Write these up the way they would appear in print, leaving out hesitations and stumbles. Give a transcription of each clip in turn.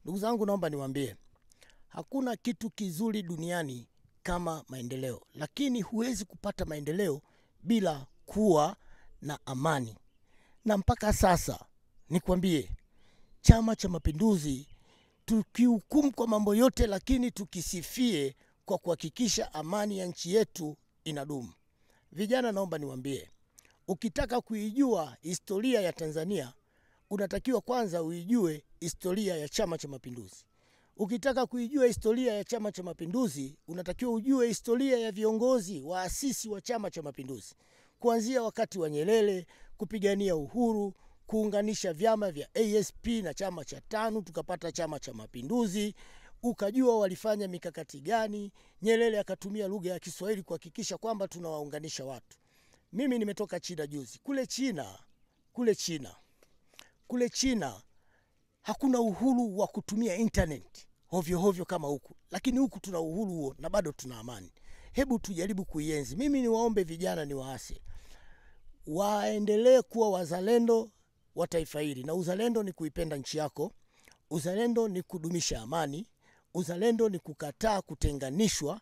Ndugu zangu, naomba niwaambie, hakuna kitu kizuri duniani kama maendeleo, lakini huwezi kupata maendeleo bila kuwa na amani. Na mpaka sasa nikwambie, Chama cha Mapinduzi tukihukumu kwa mambo yote, lakini tukisifie kwa kuhakikisha amani ya nchi yetu inadumu. Vijana, naomba niwaambie, ukitaka kuijua historia ya Tanzania unatakiwa kwanza uijue historia ya Chama cha Mapinduzi. Ukitaka kuijua historia ya Chama cha Mapinduzi unatakiwa ujue historia ya viongozi waasisi wa Chama cha Mapinduzi, kuanzia wakati wa Nyerere kupigania uhuru, kuunganisha vyama vya ASP na chama cha TANU tukapata Chama cha Mapinduzi. Ukajua walifanya mikakati gani. Nyerere akatumia lugha ya Kiswahili kuhakikisha kwamba tunawaunganisha watu. Mimi nimetoka China juzi. Kule China hakuna uhuru wa kutumia internet hovyo hovyo kama huku, lakini huku tuna uhuru huo na bado tuna amani. Hebu tujaribu kuienzi. Mimi niwaombe vijana, niwaase waendelee kuwa wazalendo wa taifa hili. Na uzalendo ni kuipenda nchi yako, uzalendo ni kudumisha amani, uzalendo ni kukataa kutenganishwa,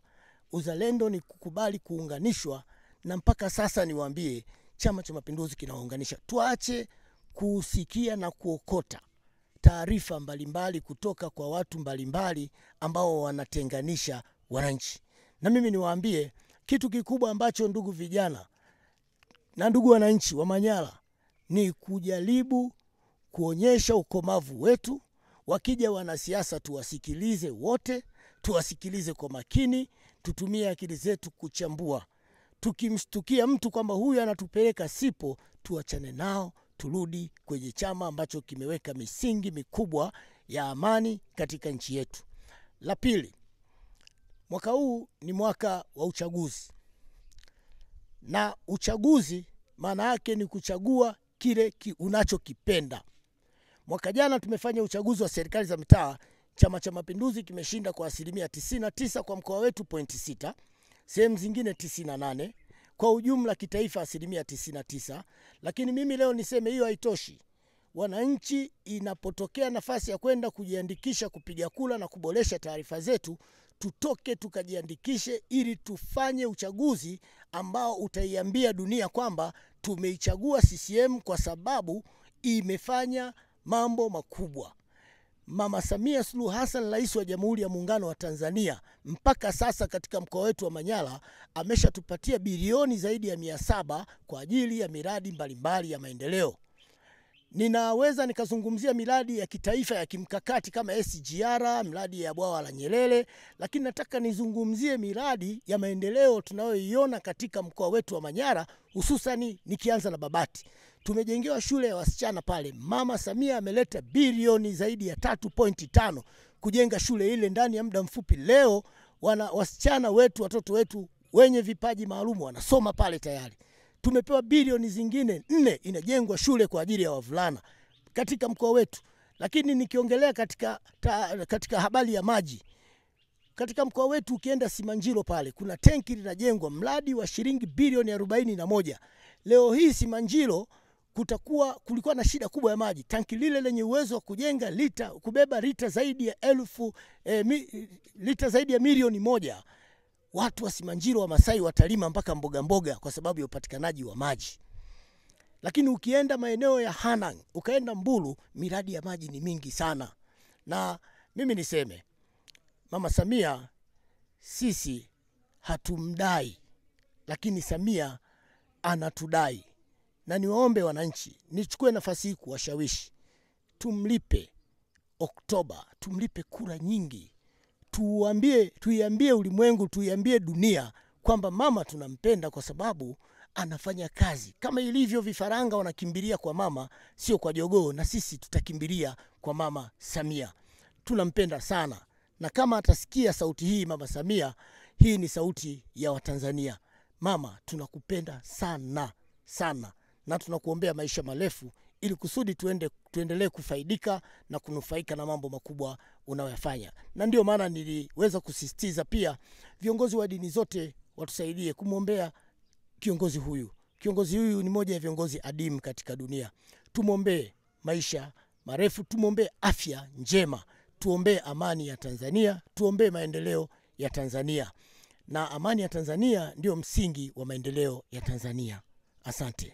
uzalendo ni kukubali kuunganishwa. Na mpaka sasa niwaambie, Chama cha Mapinduzi kinawaunganisha. Tuache kusikia na kuokota taarifa mbalimbali kutoka kwa watu mbalimbali ambao wanatenganisha wananchi. Na mimi niwaambie kitu kikubwa ambacho ndugu vijana na ndugu wananchi wa Manyara ni kujaribu kuonyesha ukomavu wetu. Wakija wanasiasa tuwasikilize wote, tuwasikilize kwa makini, tutumie akili zetu kuchambua. Tukimshtukia mtu kwamba huyu anatupeleka sipo, tuachane nao, turudi kwenye chama ambacho kimeweka misingi mikubwa ya amani katika nchi yetu. La pili, mwaka huu ni mwaka wa uchaguzi. Na uchaguzi maana yake ni kuchagua kile unachokipenda. Mwaka jana tumefanya uchaguzi wa serikali za mitaa. Chama cha Mapinduzi kimeshinda kwa 99% kwa mkoa wetu 0.6, sehemu zingine 98, kwa ujumla kitaifa 99%. Lakini mimi leo niseme hiyo haitoshi. Wananchi inapotokea nafasi ya kwenda kujiandikisha kupiga kura na kuboresha taarifa zetu, tutoke tukajiandikishe ili tufanye uchaguzi ambao utaiambia dunia kwamba tumeichagua CCM kwa sababu imefanya mambo makubwa. Mama Samia Suluhu Hassan, Rais wa Jamhuri ya Muungano wa Tanzania, mpaka sasa katika mkoa wetu wa Manyara ameshatupatia bilioni zaidi ya 700 kwa ajili ya miradi mbalimbali ya maendeleo. Ninaweza nikazungumzia miradi ya kitaifa ya kimkakati kama SGR, miradi ya bwawa la Nyerere, lakini nataka nizungumzie miradi ya maendeleo tunayoiona katika mkoa wetu wa Manyara, hususani nikianza na Babati. Tumejengewa shule ya wasichana pale. Mama Samia ameleta bilioni zaidi ya 3.5 kujenga shule ile ndani ya muda mfupi. Leo wasichana wetu, watoto wetu wenye vipaji maalum wanasoma pale tayari. Tumepewa bilioni zingine 4, inajengwa shule kwa ajili ya wavulana katika mkoa wetu. Lakini nikiongelea katika habari ya maji katika mkoa wetu, ukienda Simanjiro pale kuna tenki linajengwa, mradi wa shilingi bilioni 41. Leo hii Simanjiro kulikuwa na shida kubwa ya maji. Tanki lile lenye uwezo wa kujenga lita, kubeba lita zaidi ya lita zaidi ya milioni 1. Watu wa Simanjiro wa Masai watalima mpaka mboga mboga kwa sababu ya upatikanaji wa maji. Lakini ukienda maeneo ya Hanang, ukaenda Mbulu, miradi ya maji ni mingi sana. Na mimi niseme, Mama Samia sisi hatumdai, lakini Samia anatudai. Na niwaombe wananchi, nichukue nafasi hii kuwashawishi, tumlipe Oktoba, tumlipe kura nyingi. Tuiambie ulimwengu, tuiambie dunia kwamba mama tunampenda kwa sababu anafanya kazi. Kama ilivyo vifaranga wanakimbilia kwa mama, sio kwa jogoo, na sisi tutakimbilia kwa Mama Samia. Tunampenda sana. Na kama atasikia sauti hii Mama Samia, hii ni sauti ya Watanzania. Mama, tunakupenda sana sana, na tunakuombea maisha marefu ili kusudi tuendelee kufaidika na kunufaika na mambo makubwa unayoyafanya. Na ndio maana niliweza kusisitiza pia viongozi wa dini zote watusaidie kumwombea kiongozi huyu. Kiongozi huyu ni moja ya viongozi adimu katika dunia. Tumwombee maisha marefu, tumwombee afya njema. Tuombee amani ya Tanzania, tuombee maendeleo ya Tanzania, na amani ya Tanzania ndio msingi wa maendeleo ya Tanzania. Asante.